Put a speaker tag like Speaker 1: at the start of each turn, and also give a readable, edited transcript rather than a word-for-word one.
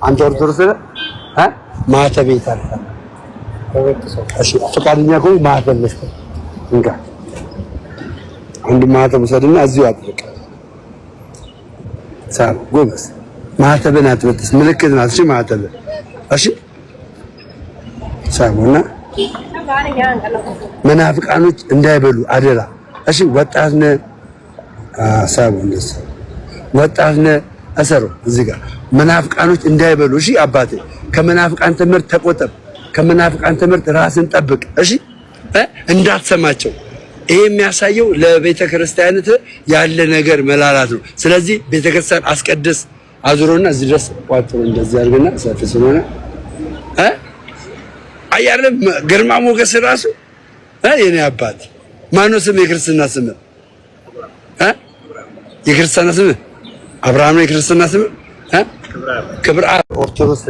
Speaker 1: አንተ ኦርቶዶክስ ነህ? ማህተብ የት አለ? እሺ ፈቃደኛ ከሆንክ ማህተብ ልስጥህ። እንካ አንድ ማህተብ ውሰድና እዚሁ አጥብቅ። ሳብ ጎበዝ። ማህተብን አትበጥስ፣ ምልክት ናት። እሺ ማህተብ፣ እሺ ሳቡና መናፍቃኖች እንዳይበሉ አደራ። እሺ ወጣት ነህ፣ ሳቡ እንደዚህ ወጣት ነህ፣ እሰሩ እዚህ ጋር መናፍቃኖች እንዳይበሉ። እሺ አባቴ ከመናፍቃን ትምህርት ተቆጠብ። ከመናፍቃን ትምህርት ራስን ጠብቅ። እሺ እንዳትሰማቸው። ይሄ የሚያሳየው ለቤተ ክርስቲያን ያለ ነገር መላላት ነው። ስለዚህ ቤተ ክርስቲያን አስቀድስ። አዙሮና እዚህ ድረስ ቋጥሮ እንደዚህ አድርገና ሰፊ ስለሆነ አያለም ግርማ ሞገስ ራሱ የኔ አባት ማነው ስም? የክርስትና ስም የክርስትና ስም አብርሃም ነው። የክርስትና ስም ክብረ ኦርቶዶክስ።